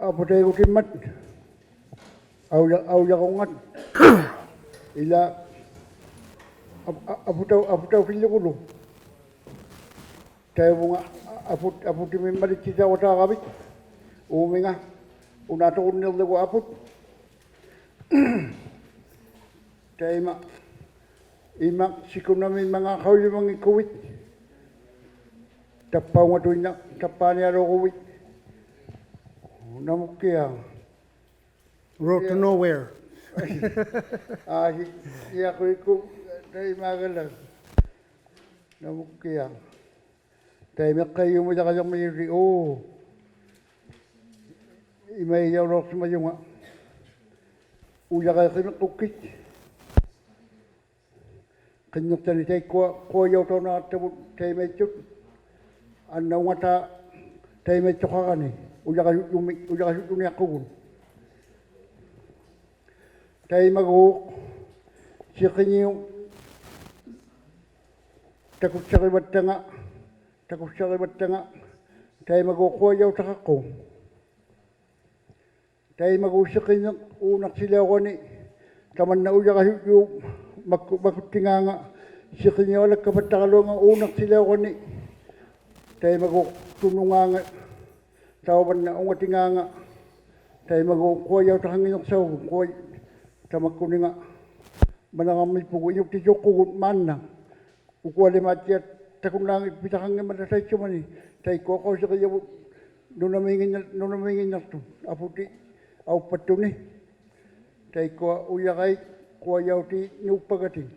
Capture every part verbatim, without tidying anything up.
ᐊᐳᑕᐃᒍᑎᒻᒪᑦ, ᐊᐅᔭ-, ᐊᐅᔭᕈᖓᑦ, ᐃᓛ ᐊ-, ᐊ-, ᐊᐳᑕᐅ-, ᐊᐳᑕᐅᑎᓪᓗᒍᓗ. ᑕᐃᒪ ᐅᖓ ᐊᐳ-, ᐊᐳᑎᒥᒻᒪᓕᑦᓯᑕᐅᖅ ᑕᒐᕕᑦ, ᐆᒥᖓ, ᐅᓇ ᐊᑐᕈᓐᓃᕐᓗᒍ ᐊᐳᑦ. ᑕᐃᒪ, ᐃᒪᖅ ᓯᑯᓇᒥᒻᒪᖔᑦ ᖃᐅᔨᒪᙱᒃᑯᕕᑦ. ᑕᑉᐸᐅᖓᑐᐃᓐᓇᖅ, ᑕᑉᐹᓂᐊᓘᕈᕕᑦ. ᓇᒧᒃᑭᐊᖅ. Road to nowhere. ᐋ, ᓯ-, ᓯᐊᑯᐃᒃᑯᑦ ᑕᐃᒫᒐᓚᒃ. ᓇᒧᒃᑭᐊᖅ. ᑕᐃᒪ ᐃᖅᑲᐃᔪᒪᔭᕋᔭᕐᒥᔪᓕ, ᐆ. ᐃᒪᐃᔭᐅᓚᐅᖅᓯᒪᔪᖓ. ᐅᔭᕋᐃᖅᓯᒥᖅᑯᒃᑭᑦ. ᕿᕐᓂᖅᑕᓂ ᑕᐃᒃᑯᐊ ᖁᐊᔭᐅᑕᐅᓇᖅᑕᕗᑦ ᑕᐃᒪᐃᑦᑐᑦ. ᐊᓐᓇ ᐅᖓᑖ ᑕᐃᒪᐃᑦᑐᖃᕋᓂ. ᐅᔭᕋᓱᔾᔪᒥ-, ᐅᔭᕋᓱᔾᔪᓂᐊᖅᑯᒍᑦ. ᑕᐃᒪᒎᖅ ᓯᕿᓂᐅᑉ ᑕᑯᒃᓴᕆᕙᑦᑕᖓ, ᑕᑯᒃᓴᕆᕙᑦᑕᖓ, ᑕᐃᒪᒎᖅ ᖁᐊᔭᐅᑕᖃᖅᑯᖅ. ᑕᐃᒪᒎᖅ ᓯᕿᓂᖅ ᐆᓇᖅᓯᓚᐅᕋᓂ, ᑕᒪᓐᓇ ᐅᔭᕋᓱᔾᔪᒃ ᒪᒃᑯ-, ᒪᒃᑯᑦᑎᖔᖓ, ᓯᕿᓂᐅᑉ ᐊᓚᒃᑲᐸᑦᑕᕋᓗᐊᖓ ᐆᓇᖅᓯᓚᐅᕋᓂ, ᑕᐃᒪᒎᖅ ᑐᓄᖔᖓ, ᑕᐅᕙᓐᓇ ᐅᖓᑎᖔᖓ, ᑕᐃᒪᒎᖅ ᖁᐊᔭᐅᑕᖃᙱᓐᓂᖅᓴᐅᒍᑦ, ᖁᐊ-, ᑕᒪᒃᑯᓂᖓ, ᒪᓐᓇᕋᕐᒥᑉᐳᒍᑦ ᐃᓄᒃᑎᑑᖅᑯᒍᑦ ᒫᓐᓇ. ᐅᑯᐊᓕᒫᑦᑎᐊᑦ ᑕᑯᓐᓈᙱᑉᐱᑕᖃᙱᒻᒪᑕ ᑕᐃᑦᓱᒪᓂ, ᑕᐃᒃᑯᐊ ᖃᐅᔨᒋᔭᕗᑦ ᓄᓇᒦᖏᓐᓇ-, ᓄᓇᒦᖏᓐᓇᖅᑐᑦ, ᐊᐳᑎ ᐊᐅᑉᐸᑦᑐᓂ. ᑕᐃᒃᑯᐊ ᐅᔭᕋᐃᑦ ᖁᐊᔭᐅᑎᓐᓅᑉᐸᒐᑎᑦ.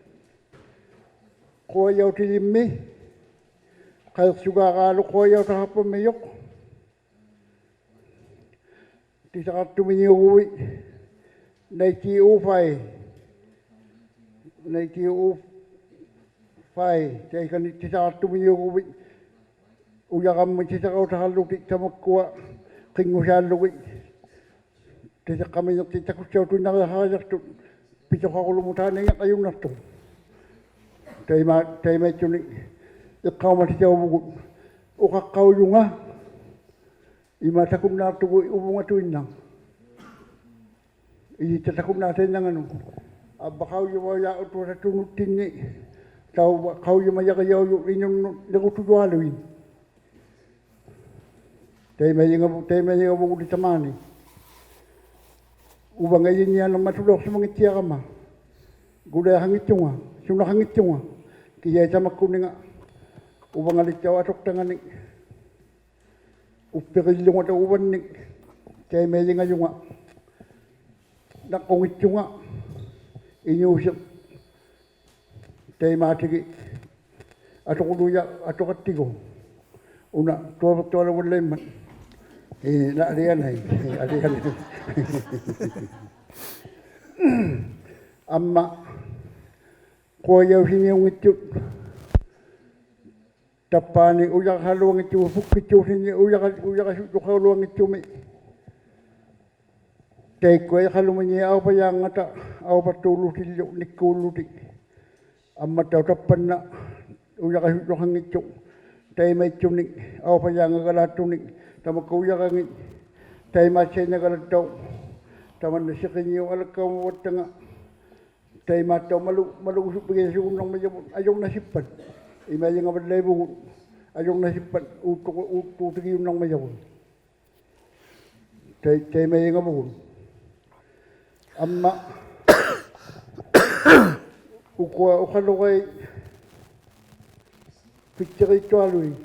ᖁᐊᔭᐅᑎᓕᒻᒥ, ᖃᐃᖅᓱᒑᕌᓗᒃ ᖁᐊᔭᐅᑕᖃᖅᐸᒻᒥᔪᖅ. ᑎᑎᕋᖅᑐᒥᓂᐅᒍᕕᑦ, nineteen oh five. Nineteen oh five, ᑕᐃᑲᓂ ᑎᑎᕋᖅᑐᒥᓂᐅᒍᕕᑦ, ᐅᔭᕋᒻᒥ ᑎᑎᕋᐅᑕᖃᕐᓗᑎᒃ ᑕᒪᒃᑯᐊ ᕿᙳᓵᓪᓗᒋᑦ. ᑎᑎᕋᒥᓂᖅᑎᒃ ᑕᑯᑦᓴᐅᑐᐃᓐᓇᕆᐊᖃᕋᔭᖅᑐᑦ, ᐱᑐᖃᕈᓗᒻᒧᑦ ᑖᓐᓇ ᐃᓚᖅᑲᔪᓐᓇᖅᑐᖅ. ᑕᐃᒪ-, ᑕᐃᒪᐃᑦᑐᓂᒃ ᐃᖅᑲᐅᒪᑎᑕᐅᕗᒍᑦ, ᐅᖃᖅᑲᐅᔪᖓ, ᐃᒫᒃ ᑕᑯᓐᓈᖅᑐᒍᑦ ᐅᕗᖓᑐᐃᓐᓇᖅ. ᐃᔨᑦᑕ ᑕᑯᓐᓈᑕᐃᓐᓇᖓᓄᑦ. ᐊᕝᕙ ᖃᐅᔨᒪᔭᐅᑐᐊᑕ ᑐᓄᑦᑎᓐᓂ, ᑕᐅᕙ ᖃᐅᔨᒪᔭᕆᔭᐅᔪᖅ ᐃᓄᓐᓄᑦ ᓂᕈᑐᔪᐊᓗᐃᑦ. ᑕᐃᒪᐃᖓᕗ-, ᑕᐃᒪᐃᖓᕗᒍᓕ ᑕᒫᓂ. ᐅᕙᖓ ᐃᓕᓐᓂᐊᕐᓇᕐᒪᑦ ᑐᓚᐅᖅᓯᒪᙱᑦᓯᐊᕋᒪ. ᖁᓕᐊᖃᙱᑦᓱᖓ, ᓱᓇᖃᙱᑦᓱᖓ. ᑭᔭᐃ ᑕᒪᒃᑯᓂᖓ ᐅᕙᖓᓕᑦᑕᐅᖅ ᐊᑐᖅᑕᖓᓂᒃ. ᐅᑉᐱᕆᓪᓗᖓᑕ ᐅᕙᓐᓂᒃ, ᑕᐃᒪᐃᖓᔪᖓ. ᓇᖅᑯᙱᑦᓱᖓ, ᐃᓅᓯᖅ, ᑕᐃᒫᑎᒋ, ᐊᑐᕈᓗᔭᖅ, ᐊᑐᖃᑦᑎᒍ. ᐅᓇ, ᑐᐊᕕᖅᑐᐊᓗᒍᓪᓚᐃᒻᒪᑦ. ᐄ, ᓇ ᐊᓕᐊᓇᐃ, ᐊᓕᐊᓇᐃ. ᐊᒻᒪ, ᖁᐊᔭᐅᓯᓂᐅᙱᑦᓱᑦ. ᑕᑉᐹᓂ ᐅᔭᕋᓗᐊᙱᑦᓱᒥ, ᐳᒃᑭᑦᓲᓯᓐᓂ ᐅᔭᕋ-, ᐅᔭᕋᓱᔾᔪᖃᓗᐊᙱᑦᓱᒥ. ᑕᐃᒃᑯᐊ ᐃᖃᓗᒥᓂ ᐊᐅᐸᔮᕐᖓᑕ, ᐊᐅᐸᖅᑑᓪᓗᑎᓪᓗ, ᓂᒃᑰᓪᓗᑎᒃ. ᐊᒻᒪᑦᑕᐅᖅ ᑕᑉᐸᓐᓇ, ᐅᔭᕋᓱᔾᔪᖃᙱᑦᓱᖅ. ᑕᐃᒪᐃᑦᓱᓂᒃ, ᐊᐅᐸᔮᕐᖓᒐᓛᑦᑐᓂᒃ, ᑕᒪᒃᑯᐊ ᐅᔭᕋᖏᑦ, ᑕᐃᒫᑦᓭᓐᓇᒐᓚᑦᑕᐅᖅ, ᑕᒪᓐᓇ ᓯᕿᓂᐅᑉ ᐊᓚᒃᑲᐅᒪᕙᑦᑕᖓ, ᑕᐃᒫᑦᑕᐅᖅ ᒪᓗ-, ᒪᓗᒍᓱᑉᐱᒋᐊᓱᒍᓐᓇᕐᒪᔭᕗᑦ, ᐊᔪᕐᓇᓯᑉᐸᑦ. ᐃᒪᐃᖓᕙᓪᓚᐃᕗᒍᑦ, ᐊᔪᕐᓇᓯᑉᐸᑦ, ᐆᑦᑐ-, ᐆᑦᑑᑎᒋᔪᓐᓇᕐᒪᔭᕗᑦ. ᑕᐃ-, ᑕᐃᒪᐃᖓᕗᒍᑦ. ᐊᒻᒪ, ᐅᑯᐊ ᐅᖃᓗᕋᐃᑦ, ᐱᑦᑎᕇᑦᑐᐊᓗᐃᑦ,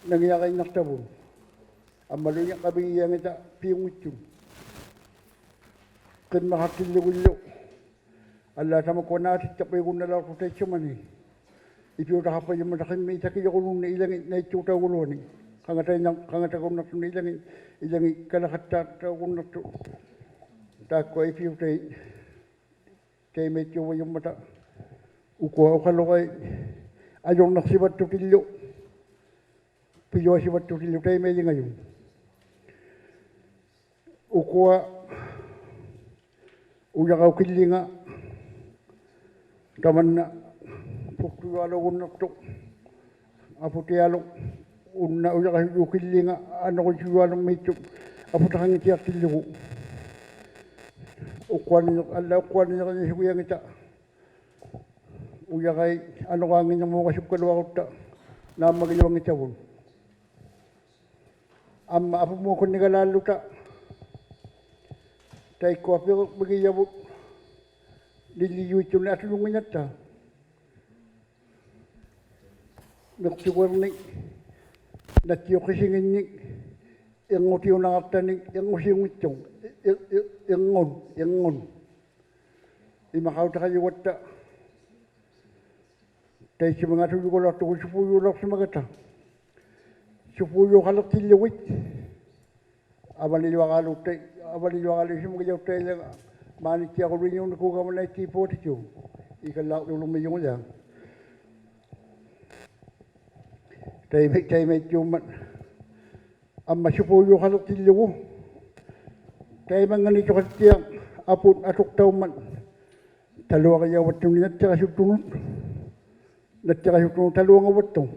ᓇᖏᐊᕋᐃᓐᓇᖅᑕᕗᑦ. ᐊᒻᒪᓗ ᐃᖓᕐᕋᕕᒋᐊᖏᑕ ᐱᐅᙱᑦᑐᑦ. ᕿᒻᒪᖃᖅᑎᓪᓗᒋᓪᓗ. ᐊᓪᓛᑦ ᑕᒪᒃᑯᐊ ᓈᑎᑦᑕᕐᕕᐅᒍᓐᓇᓚᐅᖅᑐᖅ ᑕᐃᑦᓱᒪᓂ. ᐃᐱᐅᑕᖃᖅᐸᔪᒻᒪᑕ ᕿᒻᒦᑦ ᑕᑭᔪᕈᓘᓐᓃᑦ ᐃᓚᖏᑦ ᓇᐃᑦᑑᑕᐅᒍᓗᐊᓂ. ᖃᖓᑕᐃᓐᓇ-, ᖃᖓᑕᒍᓐᓇᖅᑐᓂ ᐃᓚᖏᑦ, ᐃᓚᖏᑦ ᑲᓚᖃᑦᑕᖅᑕᐅᒍᓐᓇᖅᑐᖅ. ᑖᒃᑯᐊ ᐃᐱᐅᑕᐃᑦ ᑕᐃᒪᐃᑦᑑᕙᔪᒻᒪᑕ. ᐅᑯᐊ ᐅᖃᓗᕋᐃᑦ ᐊᔪᕐᓇᖅᓯᕙᑦᑐᑎᓪᓗ. ᐱᔪᐊᓯᕙᑦᑐᑎᓪᓗ ᑕᐃᒪᐃᖓᔪᖅ. ᐅᑯᐊ ᐅᔭᕋᐅᑭᓪᓕᖓ ᑕᒪᓐᓇ ᐳᒃᑐᔪᐊᓘᒍᓐᓇᖅᑐᖅ ᐊᐳᑎᐊᓗᒃ ᐅᓇ ᐅᔭᕋᓱᔪᑭᓪᓕᖓ ᐊᓄᕈᓯᔪᐊᓗᒻᒦᑦᑐᖅ ᐊᐳᑕᖃᙱᑦᑎᐊᖅᑎᓪᓗᒍ. ᐅᖅᑯᐊᓂᖏ-, ᐊᓪᓛ ᐅᖅᑯᐊᓂᖏᕐᓂᓱᒋᐊᙱᑕ ᐅᔭᕋᐃᑦ ᐊᓄᕌᙱᓐᓂᕐᒨᖓᓱᒃᑲᓗᐊᕈᑦᑕ ᓈᒻᒪᒋᓗᐊᙱᑕᕗᑦ. ᐊᒻᒪ ᐊᐳᒨᒃᑯᓐᓂᒐᓛᓪᓗᑕ ᑕᐃᒃᑯᐊ ᐱᕐᕕᒋᔭᕗᑦ ᓂᓪᓕᔪᐃᑦᑐᓂᒃ ᐊᑐᔪᙱᓇᑦᑕ. ᒥᖅᓱᒍᕐᓂᒃ, ᓇᑦᑎᐅᖅᑭᓯᖏᓐᓂᒃ, ᐃᕐᖑᑎᐅᓇᖃᑦᑕᓂᒃ, ᐃᕐᖑᓯᐅᙱᑦᑐᖅ, ᐃ-, ᐃ-, ᐃ-, ᐃᕐᖑᓐ, ᐃᕐᖑᓐ. ᐃᒪᖃᐅᑕᖃᔪᒐᑦᑕ ᑕᐃᔅᓱᒥᖓ ᐊᑐᔪᒐᓗᐊᖅᑐᒍᑦ ᓱᐳᔫᓚᐅᖅᓯᒪᒐᑦᑕ. ᓱᐳᔫᖃᓕᖅᑎᓪᓗᒋᑦ. ᐊᕙᓕᔪᐊᕌᓗᒃᑕᐃ-, ᐊᕙᓕᔪᐊᕌᓗᒃ ᐃᓱᒪᒋᔭᐅᑦᑕᐃᓚᖓ ᒫᓂᑦᑎᐊᕈᓗᐃᓐᓂᐅᓂᑰᒐᒪ ᓇᐃᓐᑏᓐ ᕙᐅᑎᒍ. ᐃᑲᓪᓚᕐᔪᓗᒻᒥᔪᖅ ᔮ. ᑕᐃᒪ-, ᑕᐃᒪᐃᑦᑑᒻᒪᑦ. ᐊᒻᒪ ᓱᐳᔫᖃᓕᖅᑎᓪᓗᒍ. ᑕᐃᒪᙵᓂᑐᖃᑦᑎᐊᖅ ᐊᐳᑦ ᐊᑐᖅᑕᐅᒻᒪᑦ. ᑕᓗᐊᕆᔭᐅᕙᑦᑐᓂᒃ ᓇᑦᑎᕋᓱᑦᑐᓄᑦ. ᓇᑦᑎᕋᓱᑦᑐᓄᑦ ᑕᓗᐊᙵᕙᑦᑐᖅ.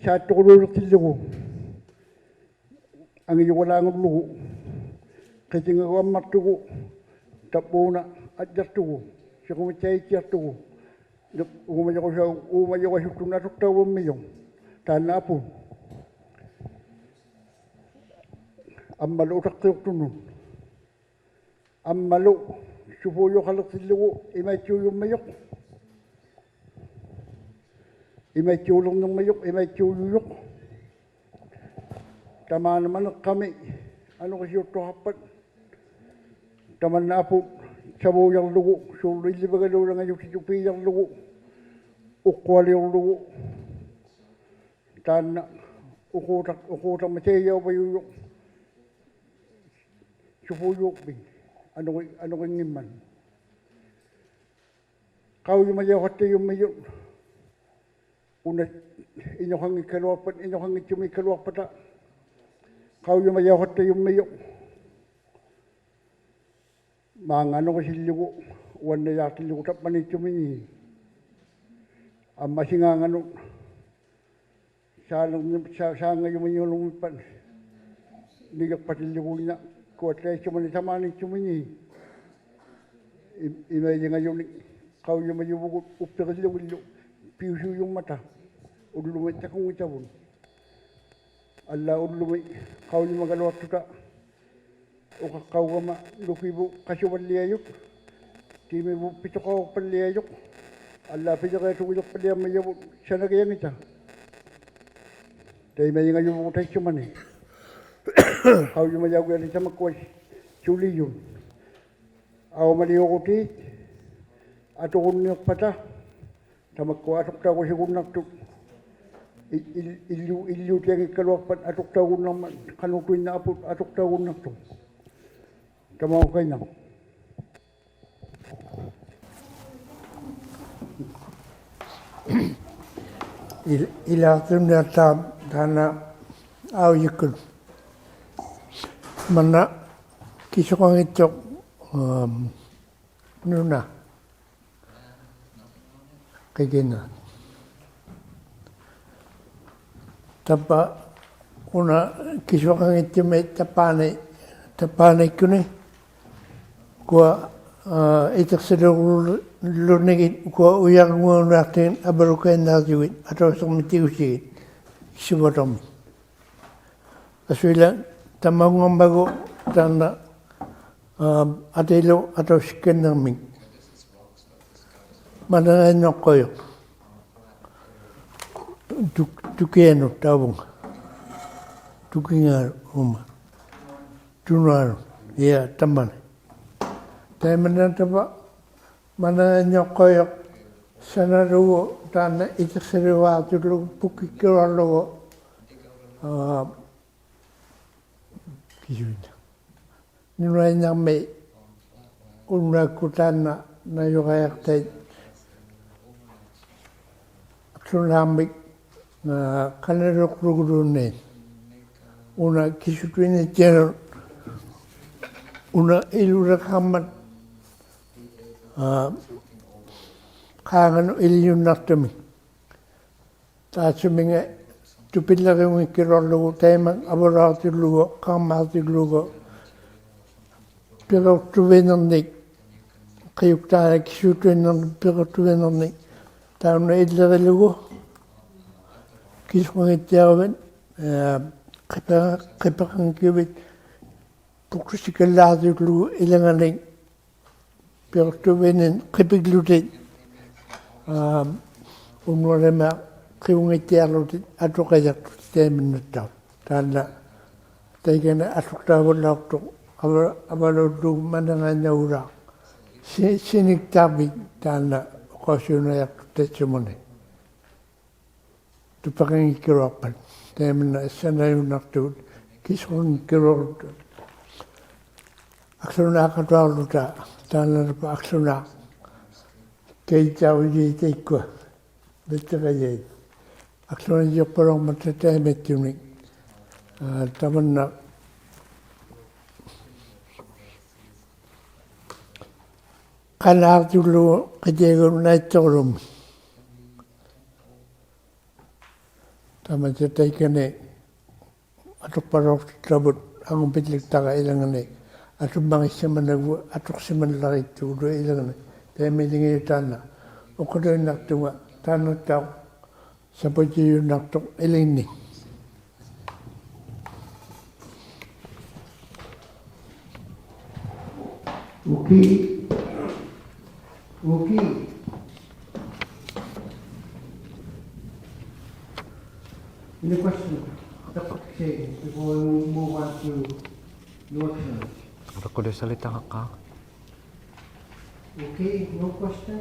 ᓵᑦᑐᕈᓘᓕᖅᑎᓪᓗᒍ. ᐊᖏᔪᒐᓛᖑᓪᓗᒍ. ᕿᑎᖓᒍᑦ ᐊᒻᒪᖅᑐᒍ. ᑕᑉᐴᓇ ᐊᔾᔨᖅᑐᒍ. ᓯᕈᒥᑦᑕᐃᑦᑎᐊᖅᑐᒍ. ᐅᒪᔪᕋᓱ-, ᐅᒪᔪᕋᓱᑦᑐᓐ ᐊᑐᖅᑕᐅᕙᒻᒥᔪᖅ. ᑖᓐᓇ ᐊᐳ. ᐊᒻᒪᓗ ᐅᑕᖅᑭᐅᖅᑐᓄᑦ. ᐊᒻᒪᓗ ᓱᐳᔫᖃᓕᖅᑎᓪᓗᒍ ᐃᒪᐃᑦᑑᔪᒻᒥᔪᖅ. ᐃᒪᐃᑦᑑᓕᕐᓂᕐᒥᔪᖅ, ᐃᒪᐃᑦᑑᔪᔪᖅ. ᑕᒫᓂ ᒪᓂᖅᑲᒥ ᐊᓄᕆᓯᐅᖅᑐᖃᖅᐸᑦ. ᑕᒪᓐᓇ ᐊᐳᑦ ᓴᕘᔭᕐᓗᒍ, ᓲᕐᓗ ᐃᓪᓕᕕᒐᓘᓚᖓᔪᑎᑐ ᐲᔭᕐᓗᒍ, ᐅᖅᑯᐊᓕᐅᕐᓗᒍ. ᑖᓐᓇ ᐅᖃᐅᑕᖅ-, ᐅᖃᐅᑕᕐᒪᑦ ᑕᐃᔭᐅᕙᔪᔪᖅ ᓱᐳᔫᖅᐱᑦ ᐊᓄᕆ-, ᐊᓄᕆᙱᒻᒪᑦ. ᖃᐅᔨᒪᔭᐅᖃᑦᑕᔪᒻᒥᔪᑦ. ᐅᓇ ᐃᓄᖃᙱᒃᑲᓗᐊᖅᐸᑦ, ᐃᓄᖃᙱᑦᑐᒦᒃᑲᓗᐊᖅᐸᑕ. ᖃᐅᔨᒪᔭᐅᖃᑦᑕᔪᒻᒥᔪᑦ. ᒫᙵᑦ ᐊᓄᕆᓯᓪᓗᒍ, ᐅᕙᓐᓇᔮᖅᑎᓪᓗᒍ ᑕᑉᐹᓃᑦᑐᒥᓃᑦ. ᐊᒻᒪ ᓯᖓᖓᓄᑦ ᓵᓚᕐᓂ-, ᓵ-, ᓵᙵᔪᒥᓂᐅᓗᖕᒥᑉᐸᑦ ᓂᒋᖅᐸᑎᓪᓗᒍ ᐃᓐᓇ, ᖁᐊᑦᑎᐊᐃᑦᓱᒪᓂ ᑕᒫᓃᑦᑐᒥᓃᑦ. ᐃᒻ-, ᐃᒪᐃᔨᖓᔪᓂᒃ ᖃᐅᔨᒪᔪᕗᒍᑦ ᐅᑉᐱᕆᓪᓗᒍᓪᓗ ᐱᐅᓯᐅᔪᒻᒪᑕ. ᐅᓪᓗᒥ ᑕᑯᙱᑕᕗᑦ. ᐊᓪᓛᑦ ᐅᓪᓗᒥ ᖃᐅᔨᒪᒐᓗᐊᖅᑐᑕ ᐅᖃᖅᑲᐅᒐᒪ ᓄᑭᕗᑦ ᖃᓱᕙᓪᓕᐊᔪᑦ, ᑏᒥᕗᑦ ᐱᑐᖃᐅᖅᐸᓪᓕᐊᔪᑦ, ᐊᓪᓛᑦ ᐱᓕᕆᐊᑐᒍᓕᖅᐸᓪᓕᐊᒻᒥᔭᕗᑦ ᓴᓇᒋᐊᖏᑕ. ᑕᐃᒪᐃᔨᖓᔪᕗᒍᑦ ᑕᐃᔅᓱᒪᓂ. ᖃᐅᔨᒪᔭᐅᒋᐊᓕ ᑕᒪᒃᑯᐊ ᓱᓕᔪᑦ. ᐊᐅᒪᓕᐅᕈᑏᑦ, ᐊᑐᕈᓐᓃᖅᐸᑕ, ᑕᒪᒃᑯᐊ ᐊᑐᖅᑕᐅᒐᓱᒍᓐᓇᖅᑐᑦ. ᐃ-, ᐃᓪ-, ᐃᓪᓗ-, ᐃᓪᓗᑎᐊᙱᒃᑲᓗᐊᖅᐸᑦ ᐊᑐᖅᑕᐅᒍᓐᓇᕐᒪᑦ, ᖃᓄᑐᐃᓐᓇᖅ ᐊᐳᑦ ᐊᑐᖅᑕᐅᒍᓐᓇᖅᑐᑦ. ᑕᒪᐅᑲᐃᓐᓇᖅ. ᐃᓪ-, ᐃᓛᖅᑐᓐᓂᐊᖅᑖ ᑖᓐᓇ ᐊᐅᔪᒃᑯᑦ. ᒪᓐᓇ ᑭᓱᖃᙱᑦᑐᖅ, ᐊᒻ, ᓄᓇ. ᕿᑭᓐᓇ. ᑕᕝᕙ ᐅᓇ ᑭᓱᖃᙱᑦᑐᒥᒃ ᑕᑉᐹᓂ, ᑕᑉᐹᓂᒃᑯᓂ. ᖁᐊ, ᐋ, ᐃᑎᖅᓴᓕᐅᕐᓗᓂᒋᑦ, ᖁᐊ ᐅᔭᕐᖑᓇᖅᑎᒃ ᐊᒻᒪᓗ ᑲᐃᓐᓇᕐᔪᒋᑦ, ᐊᑕᐅᓯᕐᒥᒃ ᑎᒍᓯᒋᑦ, ᓯᕙᑕᕐᒥᒃ. ᐊᓱᐃᓛᒃ ᑕᒪᐅᙵᒻᒪᒍ ᑖᓐᓇ, ᐋ, ᐊᑎᓗ ᐊᑕᐅᓯᒃᑲᓐᓂᕐᒥᒃ. ᒪᓂᕋᐃᓐᓇᖅᑲᐅᔪᖅ. ᑐᒃ-, ᑐᑭᐊᓄᑦ ᑕᐅᕗᖓ. ᑐᑭᖓ ᐅᒪ. ᑐᓄᐊᓄᑦ. ᐃᐊ, ᑕᒪᓂ. ᑕᐃᒪᓐᓇ ᑕᕝᕙ ᒪᓂᕋᐃᓐᓇᖅᑲᐅᔪᖅ ᓴᓇᓗᒍ ᑖᓐᓇ ᐃᑎᖅᓴᓕᕙᖅᑐᓪᓗᒍ ᐳᒃᑭᒃᑲᓗᐊᕐᓗᒍ, ᐋ, ᑭᓱᐃᓐᓇ. ᓄᓇᐃᓐᓇᕐᒥ ᐅᓐᓄᐊᒃᑯᑦ ᑖᓐᓇ ᓇᔪᕋᔭᖅᑕᐃᑦ ᓱᓇᒥᒃ, ᐋ, ᑲᓇᓕᖅᑐᒍᓘᓐᓃᑦ. ᐅᓇ ᑭᓱᑐᐃᓐᓇᑦᑎᐊᓄᑦ, ᐅᓇ ᐃᓗᓕᖃᕐᒪᑦ, ᐋ, ᖄᖓᓄᑦ ᐃᓕᔪᓐᓇᖅᑐᒥᒃ. ᑖᑦᓱᒥᖓ ᑐᐱᓪᓚᕆᐅᙱᒃᑭᓗᐊᕐᓗᒍ ᑕᐃᒪ ᐊᕙᓗᐊᖅᑎᓪᓗᒍ, ᖃᒻᒪᐊᖅᑎᓪᓗᒍ, ᐱᕈᖅᑐᕕᓂᕐᓂᒃ, ᕿᐅᒃᑖᓚᒃ ᑭᓲᑐᐃᓐᓇᕐᓂᒃ, ᐱᕈᖅᑐᕕᓂᕐᓂᒃ, ᑕᐅᓐᓇ ᐃᓪᓕᕆᓗᒍ, ᑭᓱᖏᑦᑎᐊᕋᕕᑦ, ᐄ, ᕿᐱᕋ-, ᕿᐱᕋᙱᒃᑭᕕᑦ, ᐳᖅᑯᓯᑲᓪᓚᖅᑎᓪᓗᒍ ᐃᓚᖓᓂᒃ, ᐱᕈᖅᑐᕕᓂᕐᓂᒃ ᕿᐱᒡᓗᑎᒃ, ᐋ, ᐅᓄᐊᓕᒫᖅ ᕿᐅᙱᑦᑎᐊᕐᓗᑎᒃ ᐊᑐᕆᔭᖅᑐᑎᒃ ᑕᐃᒪᓐᓇᑦᑕᐅᖅ. ᑖᓐᓇ ᑕᐃᑲᓂ ᐊᑐᖅᑕᐅᕙᓚᐅᖅᑐᖅ ᐊᕙ-, ᐊᕙᓘᓪᓗᒍ ᒪᓂᖓᐃᓐᓇᐅᓛᖅ. ᓯ-, ᓯᓂᒃᑖᕐᕕᒃ ᑖᓐᓇ ᐅᖃᐅᓯᐅᓇᔭᖅᑐᖅ ᑕᐃᑦᓱᒪᓂ. ᑐᐱᕋᙱᒃᑭᓗᐊᖅᐸᑦ. ᑕᐃᒪᓐᓇ ᐃᓴᓇᔪᓐᓇᖅᑐᑦ, ᑭᓱᕈᙱᒃᑭᓗᐊᕐᓗᑕ. ᐊᒃᓱᓈᖃᑐᐊᕐᓗᑕ, ᑖᓐᓇ ᐊᒃᓱᓈᖅ. ᑲᐃᑦᑕᐅᔩᑦ ᑕᐃᒃᑯᐊ. ᕕᑦᑎᕋᔩᑦ. ᐊᒃᓱᓇᔪᖅᐸᓚᐅᕐᒪᑕ ᑕᐃᒪᐃᑦᑐᓂᒃ. ᐋ, ᑕᒪᓐᓇ ᖃᓈᖅᑐᓪᓗᒍ ᕿᑎᐊᒍᓐᓇᐃᑦᑐᕈᓗᒻᒥ. ᑕᒪᔾᔭ ᑕᐃᑲᓂ ᐊᑐᖅᐸᓚᐅᖅᑐᖅᑕᕗᑦ ᐊᖑᕕᓪᓕᖅᑕᕋ ᐃᓚᖓᓂ ᐊᑐᒻᒪᙱᒃᓯᒪᓐᓇᒍ ᐊᑐᖅᓯᒪᓪᓚᕆᑦᑐᓗ ᐃᓚᖓᓂ. ᑕᐃᒪᐃᓕᖓᔪᑦ ᑖᓐᓇ ᐅᖃᓕᐅᓐᓇᖅᑐᖓ ᑖᓐᓇᑦᑕᐅᖅ ᓴᐳᔨᔪᓐᓇᖅᑐᖅ ᐃᓕᓐᓂ. Okay. Okay. Any question? Doctor Hussain, before we move on to your turn. Doctor Hussain, Okay, no question?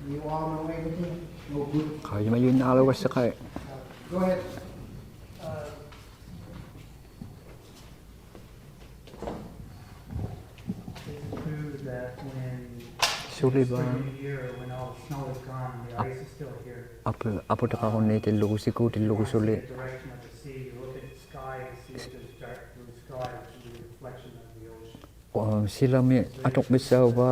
You all know everything? No good? Qai, ima yun alo wasi qai. Go ahead. Uh, it's true that when Suli ba? Spring of the year, when all the snow is gone, the ice is still here. Apu, apu taqaruni tillugu siku tillugu suli. Direction of the sea, you look at the sky, you see the dark blue sky, you see the reflection of the ocean. Silami atuqpissauva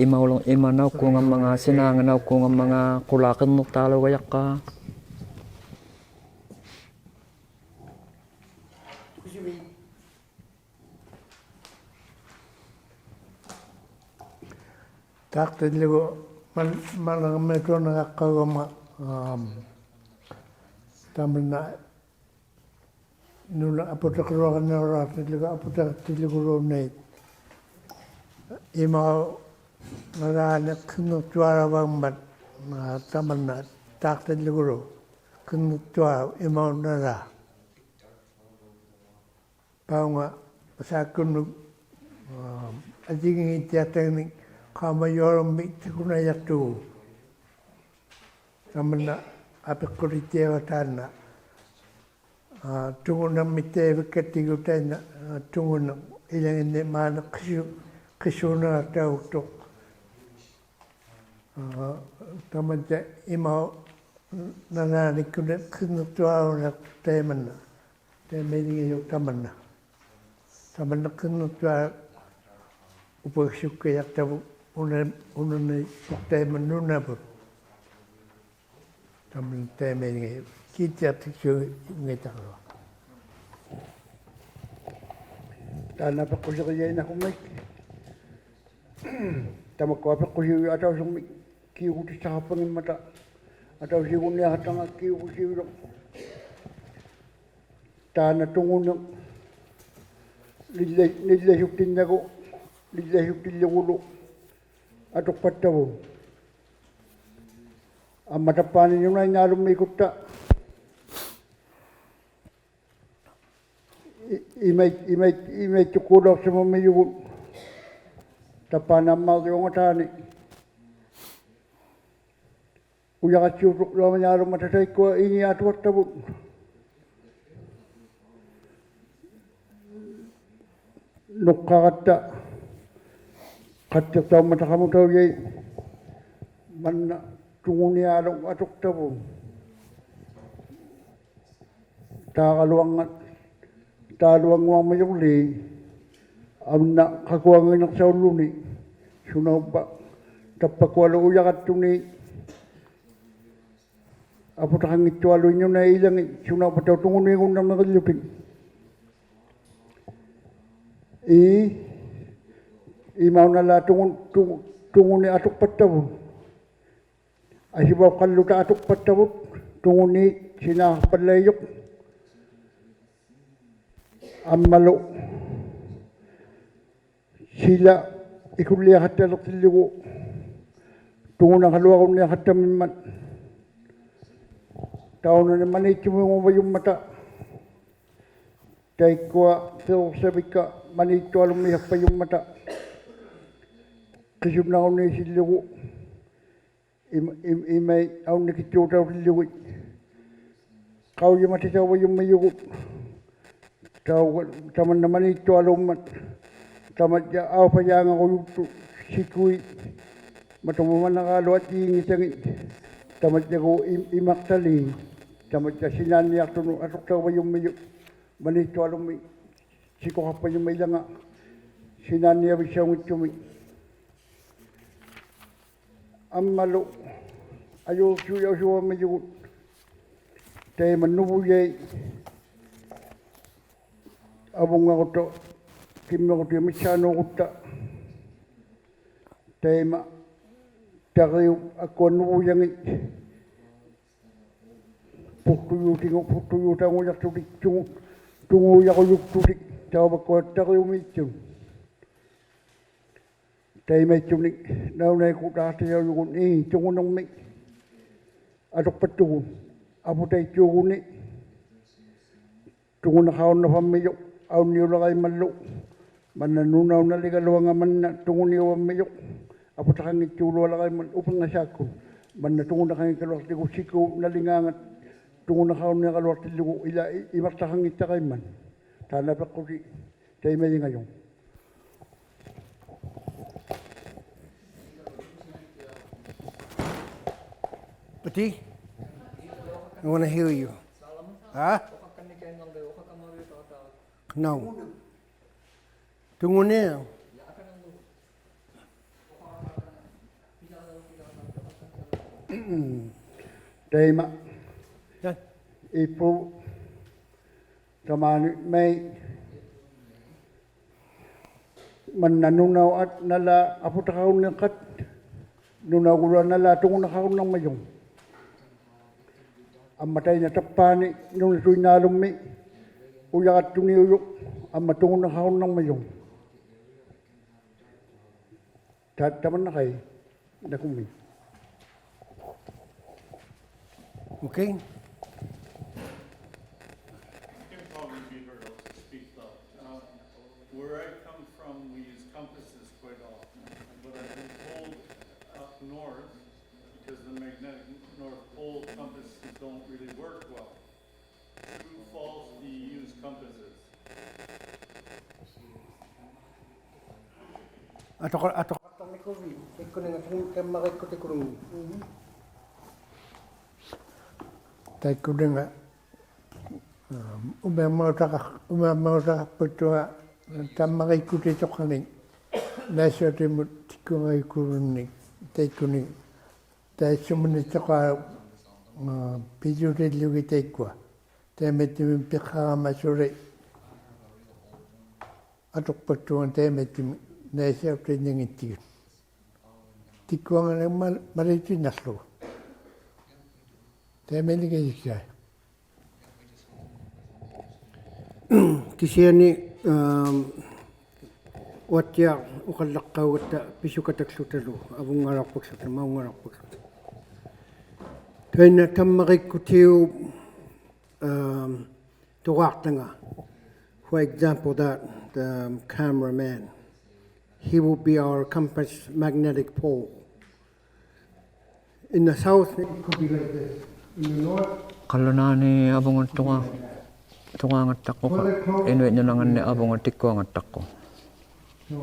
imaula, ima naukkuungammangaa, sinaanga naukkuungammangaa, qulaa qirniqtaalaugajaqqaa. Taaqtillugu man-, manarmiutuunagaqqaugama, um, tamanna nuna aputiqaluarniaraaqtillugu, aputiqtilluguluunniit. Imaunalaani qirniqtualavammat, aa, tamanna taaqtillugulu qirniqtualavammat imaunalaa. Paunga saakkunnut, aa, ajinngittiaqtagnik qaamajualummik takunaijaqtugut. Tamanna apiqqulittiaga taanna. Aa, tungunirmittaivikkattigu taanna, aa, tungunaq ilangini maani qisu-, qisuunaqtauvuktuq. Aa, tamanna imaunalaanikkuni qirniqtualuunniq taimanna. Taimailingajuq tamanna. Tamanna qirniqtuaq upaksukkaijaqtavut una-, unanisuktaiman nunavut. Tamanna taimailingajuq. Kiittiaqtiqsuunngittarluaq. Taanna apiqqusiqijainnakummik. Tamakkua apiqqusiujut atausirmik kiukutissaqarpanngimmata. Atausiugunniaqattanga kiukusiujuq. Taanna tunguniq nilla-, nillasuktinnagu, nillasuktillugulu atuqpattavut. Amma tappaani nunainnaalummiikutta i-, imait-, imait-, imaittukkuulauqsimammijugut. Tappaani ammaariungataani. Ujaqatsiutuqluaminaalummata taikkua iniatuaqtavut. Nuqqaratta qattiqtaummata qamutaujait manna tungunialuk atuqtavut. Taagaluanngat, taagaluannguarmajurli, amna qakuanginaqsaulluni, sunauvva, tappakualu ujaqattuni, ᐊᐳᑕᖃᙱᑦᑐᐊᓗᐃᑦ ᓄᓇᐃᑦ ᐃᓚᖏᑦ ᓱᓇᐅᒻᒪᑕᐅᖅ ᑐᖑᓃᒍᓐᓇᕐᓂᕆᓪᓗᑎᒃ. ᐄ, ᐃᒪᐅᓇᓛᒃ ᑐᖑ-, ᑐᖑ-, ᑐᖑᓂᒃ ᐊᑐᖅᐸᑦᑕᕗᑦ. ᐊᓯᕙᐅᖅᑲᓪᓗᑕ ᐊᑐᖅᐸᑦᑕᕗᑦ, ᑐᖑᓃᑦ ᓯᓈᖅᐸᓪᓚᐃᔪᖅ. ᐊᒻᒪᓗ ᓯᓚ ᐃᑯᓪᓕᐊᖃᑦᑕᓕᖅᑎᓪᓗᒍ ᑐᖑᓇᖃᓗᐊᕈᓐᓃᖃᑦᑕᒻᒥᒻᒪᑦ. ᑕᐅᓇᓂ ᒪᓃᑦᑐᒥᖑᕙᔪᒻᒪᑕ. ᑕᐃᒃᑯᐊ ᑎᕐᓴᕕᒃᑲ ᒪᓃᑦᑐᐊᓗᒻᒥᓴᑉᐸᔪᒻᒪᑕ. ᕿᓱᓐᓇᕈᓐᓃᓯᓪᓗᒍ ᐃᒻ-, ᐃᒻ-, ᐃᒪᐃᑦ ᐊᐅᓐᓂᑭᑦᑑᑕᐅᑎᓪᓗᒋᑦ. ᖃᐅᔨᒪᑎᑕᐅᕙᔪᒻᒥᔪᒍᑦ. ᑕᐅᒃᑲ-, ᑕᒪᓐᓇ ᒪᓃᑦᑐᐊᓘᒻᒪᑦ. ᑕᒪᔾᔭ ᐊᐅᐸᔮᖓᕈᔪᒃᑐᑦ ᓯᑯᐃᑦ. ᒪᑐᒧᒪᓇᕌᓗᐊᑦ ᐃᙱᑕᖏᑦ. ᑕᒪᔾᔭᒎᖅ ᐃᒻ-, ᐃᒪᖅᑕᓖᑦ. ᑕᒪᔾᔭ ᓯᓈᓐᓂᐊᖅᑐᓄᑦ ᐊᑐᖅᑕᐅᕙᔪᒻᒥᔪᑦ. ᒪᓃᑦᑐᐊᓗᒻᒥ ᓯᑯᖃᖅᐸᔪᒻᒥ ᐃᓚᖓ ᓯᓈᓐᓂᐊᕕᔅᓴᐅᙱᑦᑐᒥᒃ. ᐊᒻᒪᓗ ᐊᔪᕐᓱᔭᐅᓱᕙᒻᒥᔪᒍᑦ ᑕᐃᒪ ᓄᕗᔭᐃᑦ ᐊᕗᙵᕈᑦᑕ ᑭᒻᒥᕈᑎ ᒥᑦᓵᓅᕈᑦᑕ ᑕᐃᒪ ᑕᕆᐅᑉ ᐊᑯᐊ ᓄᕗᔭᖏᑦ ᐳᖅᑐᔫᑎᖑ-, ᐳᖅᑐᔫᑕᐅᖑᔭᖅᑐᑎᒃ ᑐᖑ-, ᑐᖑᔭᕈᔪᒃᑐᑎᒃ ᑕᐅᒃᑲ ᑕᕆᐅᒦᑦᑐᑦ. ᑕᐃᒪᐃᑦᑐᓂᒃ ᓇᐅᓇᐃᒃᑯᑦ ᑖᑎᔭᐅᔪᒍᑦ ᐄ ᑐᖑᓇᕐᒥᒃ ᐊᑐᖅᐸᑦᑐᒍᑦ ᐊᐳᑕᐃᑦᑑᒍᓂ ᑐᖑᓇᖃᐅᓐᓇᕙᒻᒥᔪᖅ ᐊᐅᓐᓂᐅᓕᕋᐃᒻᒪᓪᓗ. ᒪᓐᓇ ᓄᓇᐅᑉ ᓇᓕᒐᓗᐊᖓ ᒪᓐᓇ ᑐᖑᓂᐅᕙᒻᒥᔪᖅ ᐊᐳᑕᖃᙱᑦᑑᓗᐊᓕᕋᐃᒻᒪᓪᓗ ᐅᐱᕐᖓᓵᒃᑯᑦ. ᒪᓐᓇ ᑐᖑᓇᖃᙱᒃᑲᓗᐊᖅᑎᒍ ᓯᑯ ᓇᓕᖔᖓᑦ ᑐᖑᓇᖃᐅᓐᓂᕋᓗᐊᖅᑎᓪᓗᒍ ᐃᓛ ᐃ-, ᐃᒪᖅᑕᖃᙱᑦᑕᕋᐃᒻᒪᑦ. ᑖᓐᓇ ᐱᖅᑯᑎ ᑕᐃᒪᐃᙱᔪᖅ. Pati? I wanna hear you. Huh? No. ᑐᖑᓂ. ᑕᐃᒪ. ᔭ. ᐃᐳ. ᑕᒫᓂ ᒪᐃ. ᒪᓐᓇ ᓄᓇᐅᑉ ᐊᑦ ᓇᓪᓚ ᐊᐳᑕᖃᕈᓐᓃᖃᑦ. ᓄᓇᐅᑉ ᖁᓗᐊᑦ ᓇᓪᓚ ᑐᖑᓇᖃᕈᓐᓇᕐᒪᔪᖅ. ᐊᒻᒪ ᑕᐃᓐᓇ ᑕᑉᐹᓂ ᓄᓇᑐᐃᓐᓈᓗᒻᒥ ᐅᔭᕋᑦᑐᓂᐅᔪᖅ ᐊᒻᒪ ᑐᖑᓇᖃᕈᓐᓇᕐᒪᔪᖅ. ᑕ-, ᑕᒪᓐᓇᖃᐃ ᓇᑯᕐᒦᒃ. Okay. I can probably be heard. I'll just speak loud. Uh, where I come from, we use compasses quite often, but I've been told up north, because the magnetic north pole, compasses don't really work well. True, false, do you use compasses? ᐊᑐᖃ-, ᐊᑐᖃᖅᑕᕐᓂᑯᕕᑦ ᑕᐃᒃᑯᓂᖓ ᑕᒻ-, ᑕᒻᒪᕆᒃᑯᑎᑯᓗᖕᒪ. ᑕᐃᒃᑯᓂᖓ, ᐋ, ᐅᒥᐊᒻᒪᕈᑕᖃ-, ᐅᒥᐊᒻᒪᕈᑕᖃᖅᐳᑦᑐᖓ ᑕᒻᒪᕆᒃᑯᑎᑐᖃᖏᑦ ᓇᐃᓴᐅᑎᒧᑦ ᑎᒃᑯᖓᔪᒃᑯᓗᓐᓂ ᑕᐃᒃᑯᓂ ᑕᐃᔅᓱᒪᓂᑦᓱᖃ, ᐋ, ᐱᔾᔪᑎᓪᓗᒋᑦ ᑕᐃᒃᑯᐊ. ᑕᐃᒪᐃᑦᑐᒥᒃ ᐱᖃᕋᒪ ᓱᓕ ᐊᑐᖅᐸᑦᑐᖓ ᑕᐃᒪᐃᑦᑐᒥᒃ ᓇᐃᓴᐅᑎᓐᓂᙱᑦᑎᒍ. ᑎᒃᑯᐊᖓᓂ ᒪ-, ᒪᓕᑦᑎᓇᖅᖢᒍ. ᑕᐃᒪᐃᓕᖓᐃᓕᒃᓴᐃ. ᑭᓯᐊᓂ, ᐋᒻ, ᐅᐊᑦᑎᐊᖅ ᐅᖃᓪᓚᖅᑲᐅᒐᑦᑕ ᐱᓱᑲᑕᒃᖢᑕᓗ, ᐊᕗᙵᓚᐅᖅᐸᒃᖢᑕ, ᒪᐅᙵᓚᐅᖅᐸᒃᖢᑕ. ᑕᐃᓐᓇ ᑕᒻᒪᕆᒃᑯᑎᐅᑉ, ᐋᒻ, ᑐᕌᖅᑕᖓ. For example, that, um, cameraman, he will be our compass magnetic pole. In the south, it could be like this. In the north, ᖃᓪᓗᓈᓂ ᐊᕗᖓ ᑐᕌ-, ᑐᕌᖓᑦᑕᖅᑯᖃ. ᐃᓄᐃᑦ ᓄᓇᖓᓐᓂ ᐊᕗᖓ ᑎᒃᑯᐊᖓᑦᑕᖅᑯᖅ. So,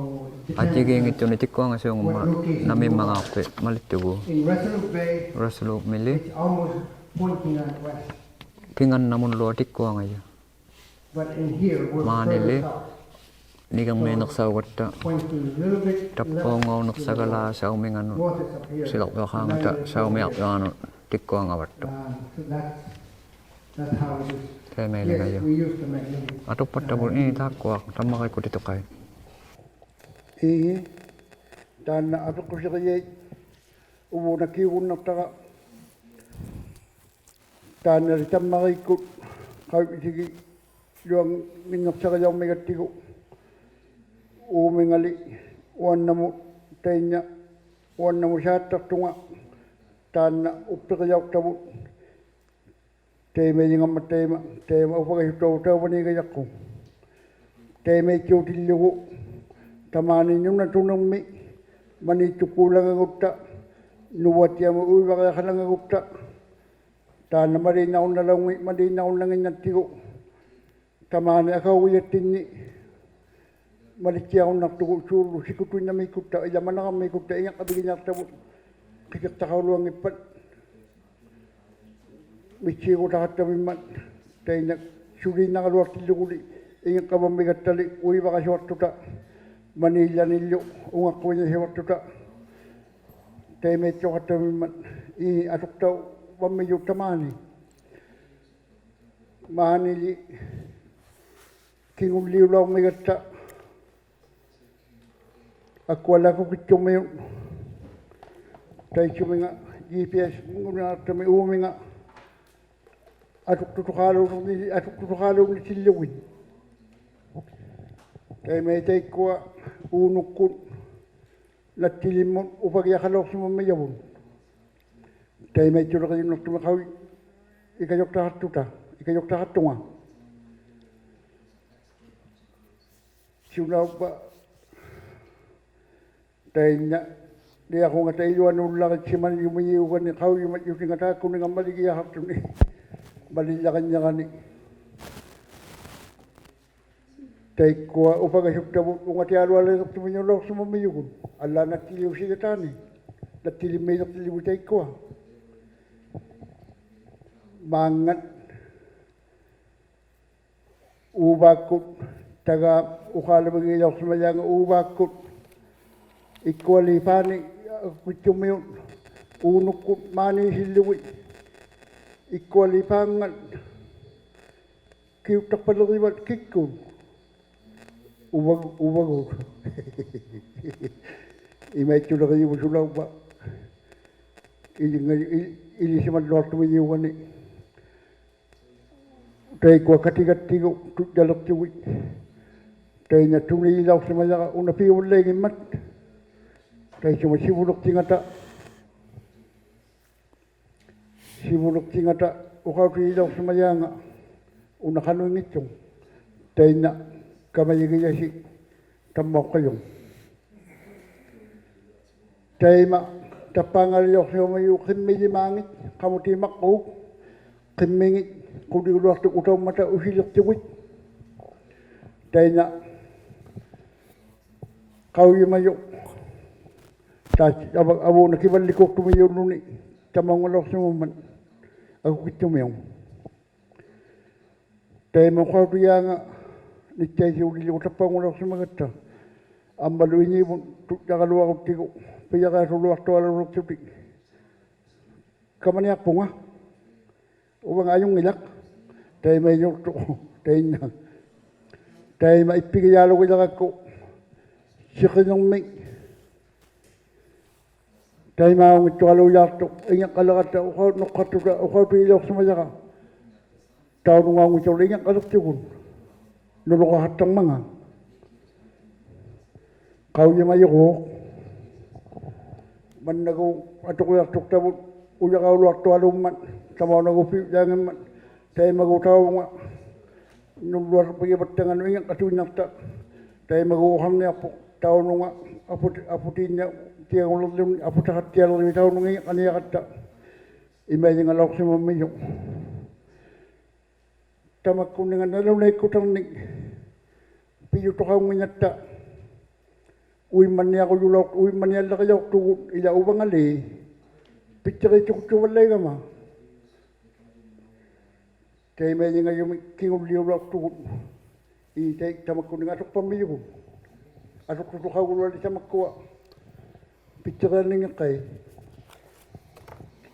it depends on what you're looking at. ᐊᔾᔨᒌᙱᑦᑐᓂᒃ ᑎᒃᑯᐊᖓᓲᖑᒻᒪᑦ ᓇᒥᒻᒪᖔᖅᐱᑦ ᒪᓕᑦᑐᒍ. In Resolute Bay, Resolute-ᒥᓕ. It's almost pointing out west. ᑭᖓᓐᓇᒧᓪᓗᐊ ᑎᒃᑯᐊᖓᔪᖅ. But in here, we're further south. ᒫᓂᓕ ᓂᒋᕐᒦᓂᖅᓴᐅᒐᑦᑕ. So, pointing a little bit left to the north. ᑕᑉᐸᐅᙴᐅᓂᖅᓴᒐᓛ ᓴᐅᒥᖓᓄᑦ. North is up here. ᓯᓚᕐᔪᐊᖄᖓᑕ ᓴᐅᒥᐊᕐᔪᐊᓄᑦ. ᑎᒃᑯᐊᖓᕙᑦᑐᖅ. Ah, so that's, that's how it is. ᑕᐃᒪᐃᓕᖓᔪᖅ. Yes, we use the magnetic, ᐊᑐᖅᐸᑦᑕᕗᑦ, uh, ᐄ, ᑖᒃᑯᐊ ᑕᒪᕆᒃᑯᑦ ᑎᑐᖃᐃ. ᐄ, ᑖᓐᓇ ᐊᐱᖅᑯᓯᕆᔭᐃᑦ ᐅᕘᓇ ᑭᐅᒍᓐᓇᖅᑕᕋ. ᑖᓐᓇᓕ ᑕᒪᕆᒃᑯᑦ ᖃᐅᔨᑎᒋᓗᐊᙱᓐᓇᖅᓴᕆᔭᐅᒻᒥᒐᑦᑎᒍ. ᐆᒥᖓᓕ ᐅᐊᓐᓇᒧᑦ ᑕᐃᓐᓇ, ᐅᐊᓐᓇᒧᑦ ᓵᑦᑕᖅᑐᖓ ᑖᓐᓇ ᐅᑉᐱᕆᔭᐅᖅᑕᕗᑦ. ᑕᐃᒪᐃᓕᖓᒻᒪᑦ ᑕᐃᒪ, ᑕᐃᒪ ᐅᐸᒃᑲᓱᑦᑕᐅᖅ ᑕᐅᕙᓃᒐᔭᖅᑯᖅ. ᑕᐃᒪᐃᑦᑑᑎᓪᓗᒍ ᑕᒫᓂ ᓄᓇᑐᓂᕐᒥ ᒪᓃᑦᑐᒃᑰᓚᖓᒍᑦᑕ, ᓄᕙᑦᑎᐊᒧᑦ ᐅᐃᕙᕆᐊᖃᓚᖓᒍᑦᑕ, ᑖᓐᓇ ᒪᓕᓐᓇᕈᓐᓇᓚᐅᙱ-, ᒪᓕᓐᓇᕈᓐᓇᙱᓐᓇᑦᑎᒍ. ᑕᒫᓂ ᐊᖃᐅᒋᔭᑦᑎᓐᓂ ᒪᓕᑦᑎᐊᕈᓐᓇᖅᑐᒍᑦ ᓲᕐᓗ ᓯᑯᑐᐃᓐᓇᒦᒃᑯᑦᑕ, ᐃᓛ ᒪᓇᕋᒻᒦᒃᑯᑦᑕ, ᐃᖏᕐᕋᕕᒋᓂᐊᖅᑕᕗᑦ ᕿᑭᖅᑕᖃᐅᓗᐊᙱᑉᐸᑦ. ᒥᑦᓰᒍᑕᖃᑦᑕᕕᒻᒪᑦ, ᑕᐃᓐᓇ ᓱᓕᓐᓇᕋᓗᐊᖅᑎᓪᓗᒍᓕ ᐃᖏᕐᕋᕙᒻᒥᒐᑦᑕᓕ ᐅᐃᕙᕋᓱᐊᖅᑐᑕ, ᒪᓃᓪᓚᓂᓪᓗ ᐅᖓᖅᑯᐃᓐᓇᓱᐊᖅᑐᑕ. ᑕᐃᒪᐃᑦᑐᖃᑦᑕᕕᒻᒪᑦ, ᐄ, ᐊᑐᖅᑕᐅᕙᒻᒥᔪᑦ ᑕᒫᓂ. ᒫᓂᓕ ᑭᖑᓪᓕᐅᓚᐅᕐᒥᒐᑦᑕ ᐊᒃᑯᐊᓕ ᐊᑯᑭᑦᑐᒥᐅᑦ, ᑕᐃᑦᓱᒥᖓ G P S-ᖑᓂᐊᖅᑕᒥ ᐆᒥᖓ ᐊᑐᖅᑐᑐᖃᓘᓐᓂ-, ᐊᑐᖅᑐᑐᖃᓘᓐᓂᑎᓪᓗᒋᑦ. ᑕᐃᒪᐃᑦ ᑕᐃᒃᑯᐊ ᐆᓄᒃᑯᑦ ᓇᑦᑎᓕᒻᒧᑦ ᐅᐸᒋᐊᖃᓚᐅᖅᓯᒪᒻᒥᔭᕗᑦ. ᑕᐃᒪᐃᑦᑐᓕᕆᔪᓐᓇᖅᑐᒥᒃ ᖃᐅᔨ ᐃᑲᔪᖅᑕᖃᑦᑐᑕ, ᐃᑲᔪᖅᑕᖃᑦᑐᖓ. ᓱᓇᐅᕝᕙ ᑕᐃᓐᓇ ᓂᐊᖁᖓᑕ ᐃᓗᐊᓄᓪᓚᕆᑦᓯᒪᓂᔪᒥᔫᒐᓂ ᖃᐅᔨᒪᔾᔪᑎᖓ ᑖᒃᑯᓂᖓ ᒪᓕᒋᐊᖃᖅᑐᓂ, ᒪᓕᓪᓚᕆᓐᓂᕋᓂ. ᑕᐃᒃᑯᐊ ᐅᐸᒃᑲᓱᑦᑕᕗᑦ ᐅᖓᑎᐊᓗᐊᓕᕆᖅᑐᒥᓂᐅᓚᐅᖅᓯᒪᒻᒥᔪᒍᑦ. ᐊᓪᓛᑦ ᓇᑦᑎᓕᐅᓯᒐᑖᓂ, ᓇᑦᑎᓕᒻᒦᓕᖅᑎᓪᓗᒍ ᑕᐃᒃᑯᐊ. ᒫᙵᑦ ᐆᕚᒃᑯᑦ, ᑕᒐ ᐅᖄᓚᕕᒋᓚᐅᖅᓯᒪᔮᖓ ᐆᕚᒃᑯᑦ. ᐃᒃᑯᐊᓖ ᐹᓂ ᐊᑯᑭᑦᑐᒥᐅᑦ ᐆᓄᒃᑯᑦ ᒫᓃᓯᓪᓗᒋᑦ. ᐃᒃᑯᐊᓖ ᐹᙵᑦ ᑭᐅᑦᑕᖅᐸᓕᕆᕙᑦ ᑭᒃᑯᑦ. ᐅᕙᒍ-, ᐅᕙᒍᑦ. ᐃᒪᐃᑦᑐᓕᕆᔪᒍᑦ ᓱᓚᐅᕝᕙ. ᐃᓕᖓ-, ᐃ-, ᐃᓕᓯᒪᓪᓗᐊᖅᑐᒥᔫᒐᓂ. ᑕᐃᒃᑯᐊ ᑲᑎᒐᑦᑎᒍ ᑐᔾᔭᓕᖅᑐᒋᑦ. ᑕᐃᓐᓇ ᑐᓃᓚᐅᖅᓯᒪᔭᕋ ᐅᓇ ᐱᐅᕙᓪᓚᐃᙱᒻᒪᑦ. ᑕᐃᑦᓱᒪ ᓯᕗᓕᖅᑎᖓᑕ. ᓯᕗᓕᖅᑎᖓᑕ ᐅᖃᐅᑎᓚᐅᖅᓯᒪᔮᖓ ᐅᓇ ᖃᓄᐃᙱᑦᑐᖅ. ᑕᐃᓐᓇ ᑲᒪᔨᒋᔭᓯ ᑕᒻᒪᐅᖅᑲᔪᖅ. ᑕᐃᒪ ᑕᑉᐹᖓᓕᓚᐅᖅᓯᒪᒻᒥᔪᖅ ᕿᒻᒥᔨᒫᖏᑦ, ᖃᒧᑎᒪᕐᕉᒃ, ᕿᒻᒥᖏᑦ ᖁᓕᐅᓗᐊᖅᑐᒃ ᐅᑕᐅᒻᒪᑕ ᐅᓯᓕᖅᑐᒋᑦ. ᑕᐃᓐᓇ ᖃᐅᔨᒪᔪᖅ. ᑖ-, ᐊᕙ-, ᐊᕗᓇ ᑭᕙᓪᓕᑯᖅᑐᒥᔪᓪᓗᓂ ᑕᒪᐅᖓᓚᐅᖅᓯᒪᒻᒪᑦ ᐊᑯᑭᑦᑐᒥᐅᒃ. ᑕᐃᒪ ᐅᖃᐅᑎᔮᖓ ᓂᑦᑕᐃᓯᐅᓕᓪᓗᒍ ᑕᑉᐸᐅᖓᓚᐅᖅᓯᒪᒐᑦᑕ. ᐊᒻᒪᓗ ᐃᓃᕗᑦ ᑐᔾᔭᕋᓗᐊᕈᑦᑎᒍ ᐱᔭᕆᐊᓱᓗᐊᖅᑐᐊᓗᓕᖅᑐᑎᒃ. ᑲᒪᓂᐊᖅᐳᖓ. ᐅᕙᖓ ᐊᔪᙱᓚᖅ. ᑕᐃᒪᐃᓅᖅᑐᖅ. ᑕᐃᓐᓇ. ᑕᐃᒪ ᐃᑉᐱᒋᔮᓗᒋᓚᕋᒃᑯ. ᓯᕿᓂᕐᒥᒃ. ᑕᐃᒪᐅᙱᑦᑐᐊᓘᔮᖅᑐᖅ. ᐃᖏᕐᕋᓕᕋᑦᑕ ᐅᖃᐅ-, ᓄᖅᑲᑦᑐᑕ ᐅᖃᐅᑎᓚᐅᖅᓯᒪᔭᕋ. ᑕᐅᓄᖓᐅᙱᑦᑐᓪᓗ ᐃᖏᕐᕋᓕᖅᑐᒍᑦ. ᓄᓗᕋᖃᑦᑕᕐᒪᖔᑦ. ᖃᐅᔨᒪᔪᒎᖅ. ᒪᓐᓇᒎᖅ ᐊᑐᕆᐊᖅᑐᖅᑕᕗᑦ ᐅᔭᕋᐅᓗᐊᖅᑐᐊᓘᒻᒪᑦ, ᑕᒪᐅᓇᒎᖅ ᐱᐅᔾᔮᙱᒻᒪᑦ, ᑕᐃᒪᒎᖅ ᑕᐅᒧᖓ ᓄᓪᓗᐊᕐᕕᒋᕙᑦᑕᖓᓄᑦ ᐃᖏᕐᕋᑐᐃᓐᓇᖅᑕ. ᑕᐃᒪᒎᖅ ᐅᖃᕐᓂᐊᖅᐳᖅ ᑕᐅᓄᖓ ᐊᐳᑎ-, ᐊᐳᑎᓐᓇᑦᑎᐊᖑᓕᕐᓗᓂ, ᐊᐳᑕᖃᑦᑎᐊᓕᕐᒥ ᑕᐅᓄᖓ ᐃᖏᕐᕋᓂᐊᕋᑦᑕ. ᐃᒪᐃᓕᖓᓚᐅᖅᓯᒪᒻᒥᔪᖅ. ᑕᒪᒃᑯᓂᖓ ᓇᓗᓇᐃᒃᑯᑕᕐᓂᒃ ᐱᔪᑐᖃᐅᙱᓐᓇᑦᑕ ᐅᐃᒻᒪᓐᓂᐊᕈᔪᓚᐅᖅ-, ᐅᐃᒻᒪᓐᓂᐊᓪᓚᕆᔭᐅᖅᑐᒍᑦ ᐃᓛ ᐅᕙᖓᓖ. ᐱᑦᑎᕆᑦᑐᒃᑐᕙᓪᓚᐃᒐᒪ. ᑕᐃᒪᐃᓕᖓᔪᒥᒃ ᑭᖑᓪᓕᐅᓚᐅᖅᑐᒍᑦ. ᐄ ᑕᐃ ᑕᒪᒃᑯᓂᖓ ᐊᑐᖅᐸᒻᒥᔪᒍᑦ. ᐊᑐᖅᑐᑐᖃᐅᒍᓗᐊᓕ ᑕᒪᒃᑯᐊ. ᐱᑦᑎᕆᐊᓐᓂᙱᖅᑲᐃ.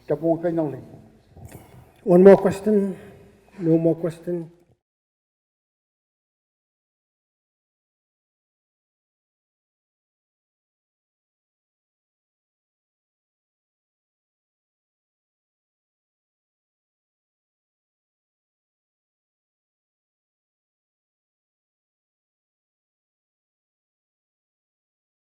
Tapunga Kainarli. One more question? No more question?